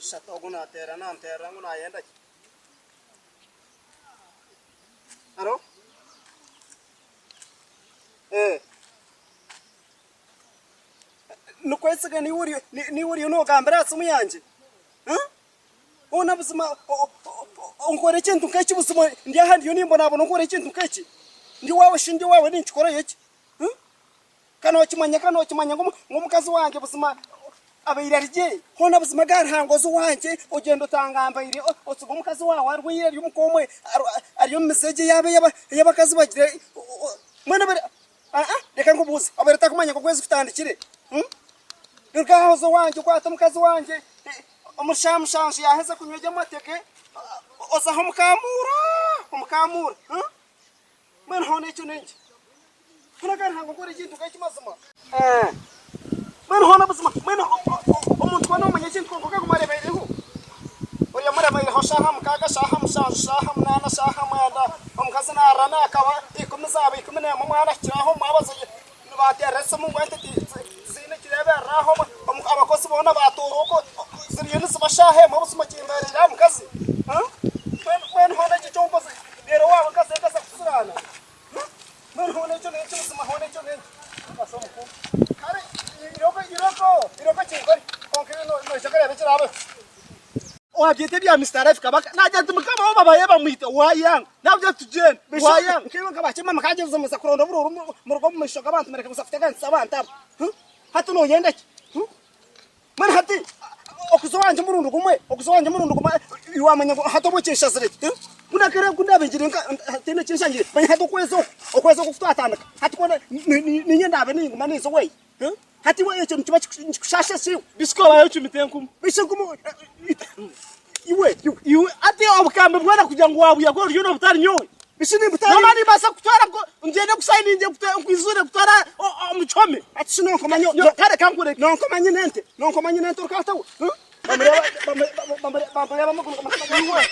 Bishatu ogu naateera nanteerera ngu naayenda ki? Haro? Eh. Nikwesiga niiwe oriyo niiwe oriyo noogambira aha simu yangye? Hoona buzima onkora ekintu nk'eki buzima ndi aha ndiyo nimbonabona onkora ekintu nk'eki? Ndi owaawe shi ndi owaawe ninkikorayo ki? Ka nookimanya ka nookimanya ngu omukazi wangye buzima abaire ari gye? Hoona buzima ga Ruhanga oze owangye ogyende otangambaire otsiga omukazi waawe arwaire ari omuka omwe ari omu mize egyo ei abakazi bagira mbwenu Aa reka nkubuuze, obaire otakumanya ngu okwezi kutandikire? Ruga aha oze owangye okwate omukazi wangye omu shaaha mushanju yaaheza kunywa egyo amate ge oze aho omukamuura omukamuura. Mbwenu hoona ekyo n'enki? Hoona ga Ruhanga onkore ekintu nk'eki mazima? Mbwenu hoona buzima mbwenu omuntu ku noomanya ekintu kwonka okaguma oreebeireho? Ori omurebeireho shaaha mukaaga, shaaha mushanju, shaaha munaana, shaaha mwenda, omukazi naarira naakaba, ikumi zaaba 11 omwana ahikire aho omwabazi nibanteerera esimu ngu ente tiziine kireeberera aho, abakozi boona baatoora okwo ziriyo niziba shaaha emwe buzima kimbeereire aha mukazi. Mbwenu hoona eki eki onkozire reero waaba nkasente ez'okusiraana. Mbwenu hoona ekyo n'enki buzima hoona ekyo n'enki? Kare irooko irooko irooko kinkore kwonka iwe noija kureeba ekiraabeho. Wabyeta ebya Mister Life Kabaka nagira nti mukama we babaye bamwita wayanga nakugira nti tugyende wayanga. Nkaiwe nka bakye mama kagyeza muza kuronda oburuuru muruge omu maisho g'abantu mureke kuza kuteganisa abantu aba. Hati noyenda ki? Mbwenu hati okuza owangye omurundi gumwe, okuza owangye omurundi gumwe iwe wamanya ngu hati obwo kinshazire ki? Ku nakare ku ndaabe ngire nka hataine ekinshangire manya hati okwezi oku, okwezi oku kutwatandika hati kwona niinye ndaabe ninguma ninza oweye. Hati iwe ekyo nikiba nikikushaasha shi iwe? Bishika obaye ocumita enkumu. Bishika enkumu iwe iwe. Iwe hati obukambe bwona kugira ngu wabwiha ku oriyo nobutari nyowe. Bishika nimbutari. Noba nimbaasa kukutwara ngyende nkusayiningye nkwizure kutwara omu kihome. Hati shi nonkoma nyowe. Kare kankureke. Nonkoma nyine ente. Nonkoma nyine ente orikata we. Bamureba amaguru. Iwe.